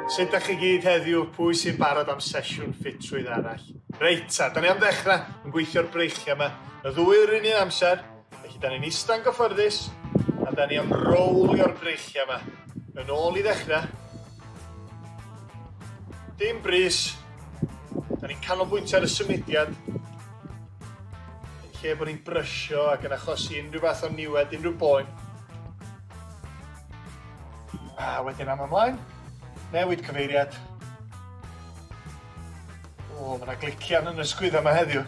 Sut da chi gyd heddiw? Pwy sy'n barod am sesiwn ffitrwydd arall? Reit ta, da ni am ddechrau yn gweithio'r breichiau yma. Y ddwy yr un un amser, felly da ni'n ista'n gyffyrddus, a da ni am rowlio'r breichiau yma. Yn ôl i ddechrau. Dim brys. Da ni'n canolbwyntio ar y symudiad. Yn lle bod ni'n brysio ac yn achosi unrhyw fath o niwed, unrhyw boen. A wedyn am ymlaen, newid cyfeiriad. O, mae yna glician yn y sgwydda yma heddiw.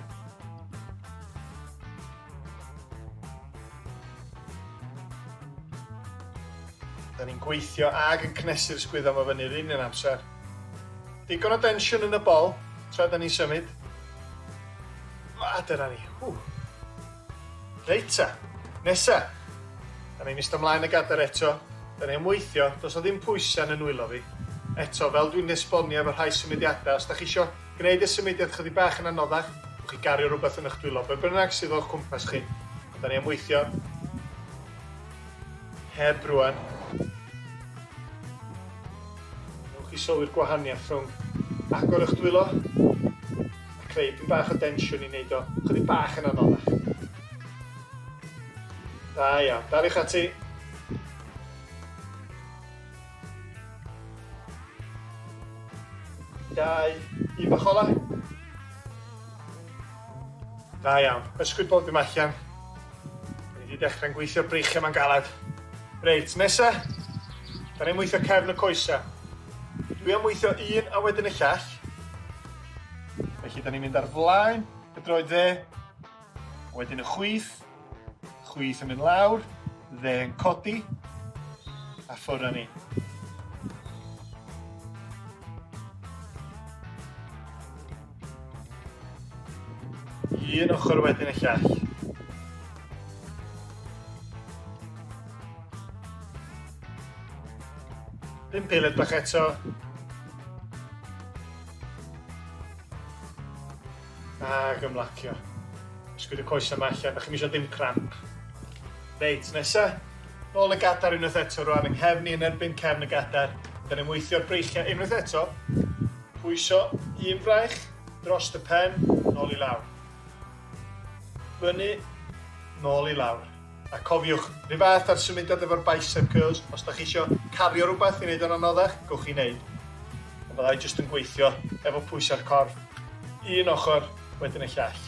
Da ni'n gweithio ag yn cnesu'r sgwydda yma fyny'r un un amser. Digon o densiwn yn y bol tra da ni'n symud. A dyna ni. Ww. Reit ta. Nesa. Da ni'n ista mlaen y gadair eto. Da ni am weithio. Does 'na ddim pwysa yn y nwylo fi. Eto, fel dwi'n esbonio efo rhai symudiadau, os da chi isio gwneud y symudiad chydig bach yn anoddach, gewch chi gario rhywbeth yn eich dwylo, be bynnag sydd o'ch cwmpas chi. Ond da ni am weithio heb rwan. Newch chi sylwi'r gwahaniaeth rhwng agor eich dwylo a creu pyn bach o densiwn i wneud o chydig bach yn anoddach. Da iawn, daliwch ati. Dau, un bach ola. Da iawn, ysgwyd bob dim allan. Da ni wedi dechrau'n gweithio'r breichiau ma'n galad. Reit, nesa, da ni'n weithio cefn y coesa. Dwi am weithio un a wedyn y llall. Felly, da ni'n mynd ar flaen y droed dde, wedyn y chwith, chwith yn mynd lawr, dde yn codi, a ffwrdd â ni. Un ochr wedyn y llall. Pum eiliad bach eto. Ac ymlacio. Ysgwyd y coesau yma allan, da chi'm eisiau dim cramp. Reit, nesa. Nôl y gadair unwaith eto rwan, yng nghefn i yn erbyn cefn y gadair. Da ni'n weithio'r breichiau unwaith eto. Pwyso un fraich dros y pen, nôl i lawr. Fyny, nôl i lawr. A cofiwch, run fath â'r symudiad efo'r bicep curls, os da chi isio cario rhywbeth i wneud o'n anoddach, gowch chi wneud. Ond byddai jyst yn gweithio efo pwysau'r corff, un ochr, wedyn y llall.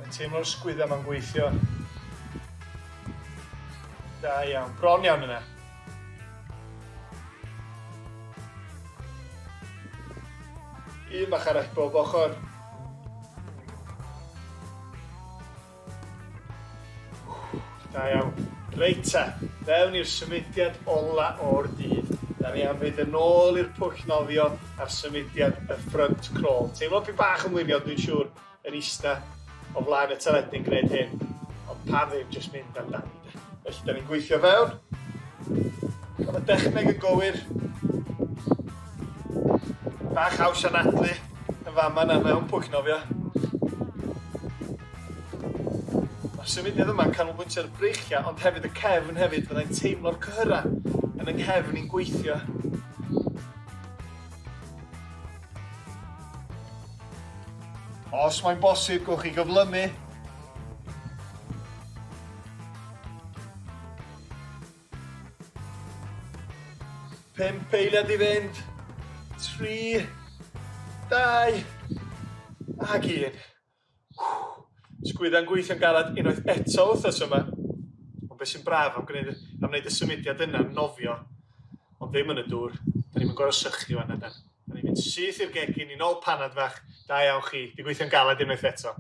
Mae'n teimlo'r sgwydda ma'n gweithio. Da iawn, bron iawn yna. Un bach arall bob ochr. Da iawn. Reit ta, fewn i'r symudiad ola o'r dydd. Da ni am fynd yn ôl i'r pwll nofio a'r symudiad y front crawl. Teimlo pyn bach yn wirion dwi'n siŵr. yn ista o flaen y teledu'n gwneud hyn, ond pam ddim jyst mynd amdani de. Felly, da ni'n gweithio fewn, cael y dechneg yn gywir, bach haws anadlu yn fama na mewn pwll nofio. Mae'r symudiad yma'n canolbwyntio ar y breichiau, ond hefyd y cefn hefyd, fyddai'n teimlo'r cyhyrau yn yng nghefn i'n gweithio. Os mae'n bosib, gwch chi gyflymu. Pump eiliad i fynd. 3, 2, ac 1. Sgwydda'n gweithio'n galed unwaith eto wythnos yma. Ond beth sy'n braf am gwneud, am wneud y symudiad yna, nofio, ond ddim yn y dŵr. Da ni'm yn gorfod sychu wan na dan. Da ni'n mynd syth i'r gegin i nôl panad fach. Da iawn chi, 'di gweithio'n galed unwaith eto.